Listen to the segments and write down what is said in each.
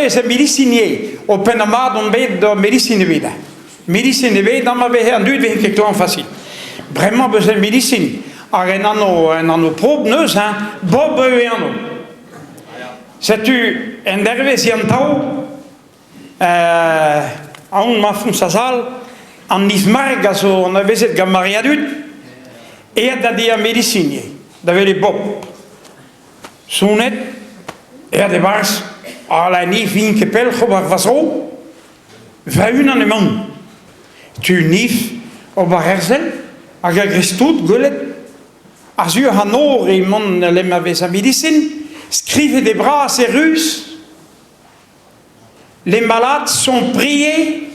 Ez eo medisin ivez. O pennañ mat on bet da medisin evit. Medisin ebet amañ vehe an dud 'vez ket klañv fasil. Bremañ 'peus ur medisin hag en anv en anv propr neus hein, Bob eo e anv. Setu endervezh Yann Tao aon ma foñs a-zal an niz-marg a zo anavezet gant Maria Dud aet da di ar medisin ivez, da welet Bob. Sonet, aet e-barzh, ha la ni 'vin ket pell ober va zro, va-unan emaon. Tu nif ober herzel hag a-greiz-tout gwelet a-sur an nor emaon lec'h ma vez ar medisin, skrivet e bras e ruz. Les malades sont priés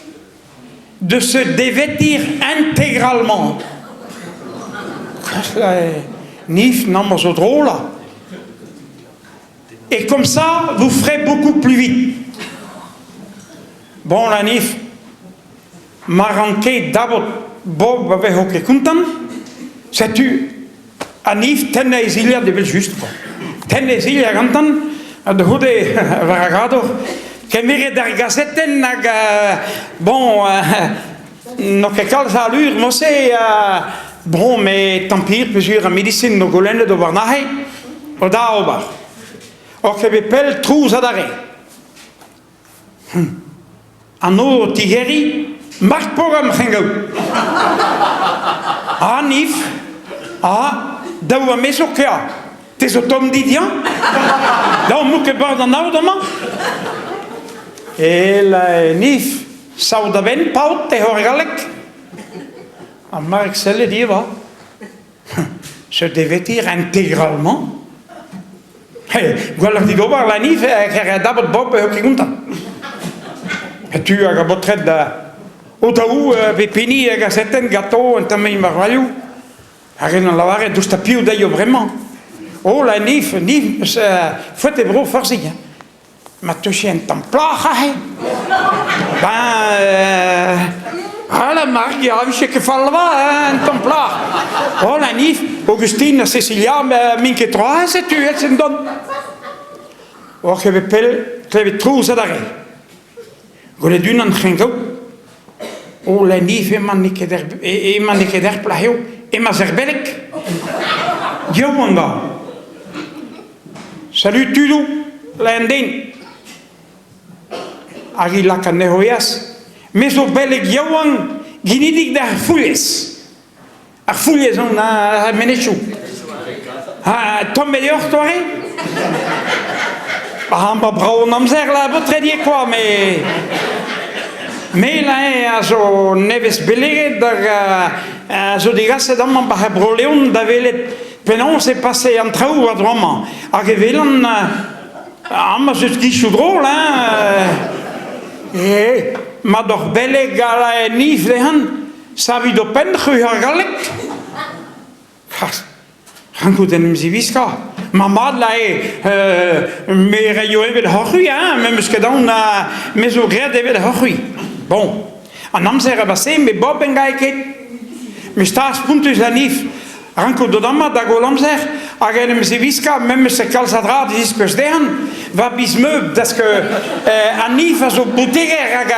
de se dévêtir intégralement. Nif, non, zo drôle. Et comme ça, vous ferez beaucoup plus vite. Bon, la Nif, ma ranke dabot Bob a vezo ket kontant, setu an Nif tennañ e zilhad evel-just. Tennañ e zilhad gantan, ha da c'houde war ar gador, kemeret ar gazetenn hag bon, n'o ket kalz a allure morse, bon, met tant pis peogwir ar medisin o goulennet ober neuze, o da ober. Oc'h ket bet pell trouz adarre. An nor o tigeriñ, Mark Poram c'hengaou. Ah, Nif, ah, daou ha me zo kea. Te zo tomm dit, ya? Daou m'out ket bord an aod amañ? E la Nif, sav da benn, paotr, te hor galleg. Ha Mark sellet ivez. Se dévêtir intégralement. Gwelloc'h dit ober la nif ker dabot bob eo ket gontañ. Tu hag a baotred da o daou pep hini a gazetenn ganto un tamm marvailhoù. Hag en ur lavaret daoust ha piv 'deio bremañ. Oh la nif, nif, foet e bro forzhig. Ma teufe un tamm plac'h aze Ben, ah la Marc, ya, vije ket fall va, hein, un tamm plac'h. Oh la nif, Augustine ha Cecilia, m'int ket troazh, setu, evel dont. Oc'h evet pell, klevet trouz adarre. Gwelet unan c'hengaou. Oh la nif, emañ n'eo ket er, emañ n'eo ket er plac'h eo, emañ er beleg. Yaouank da. Salut tudoù, lâr an den. Hag e laka anezho eas. Me zo beleg yaouank ginidik d'ar Fouilhez. Ar Fouilhez on ar menezioù. Ha tomm eo deoc'h doare? Ah, ma brav an amzer la baotred ivez kwa, met... Me la a zo nevez beleget hag a zo degaset amañ 'ba Bro-Leon da welet Penaos e pase an traoù war-dro amañ? Hag e welan amañ 'z eus gizioù drol, hein? Eh, mat oc'h beleg a la en if dezhan, savit ho penn, c'hwi ar galleg? Rankout en em ziwiskañ. Ma mad la eo, me reio evel hoc'h-c'hwi, hein, me 'm eus ket aon, me zo graet evel hoc'h-c'hwi. Bon, an amzer a base, me Bob en gae ket. Me stad spontus an if. Rankout dont amañ da goll amzer hag en em ziwiskañ memes e kalz a dra da ziskouez dezhan. Va biz-meub, dask an if a zo bouteger hag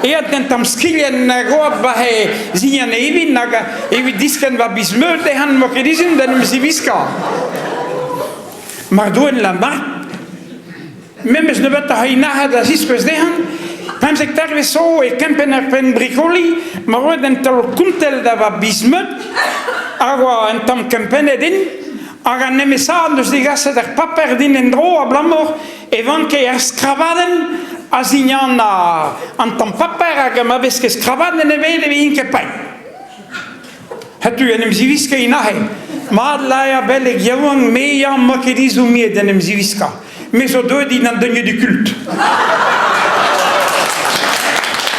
aet un tamm skilhenn goad war he zign evin hag evit diskenn va biz-meud dezhan 'mo ket izin d'en em ziwiskañ. Mar doen la Marc Memes nebeutoc'h a nac'het da ziskouez dezhañ, 15 dervezh zo e kempenn ar penn brikoli ma roet un taol kontell da va biz-meud hag oa un tamm kempennet din hag an MSA en deus degaset ar paper din en-dro abalamour e vanke ar skrabadenn a zignan an tamm paper hag ma vez ket skrabadenn ebet e vin ket paeet. Setu en em ziwiskañ aze. Mat laer beleg yaouank, me ya 'ma ket ezhomm d'en em ziwiskañ. Me zo deuet din an deuet du culte.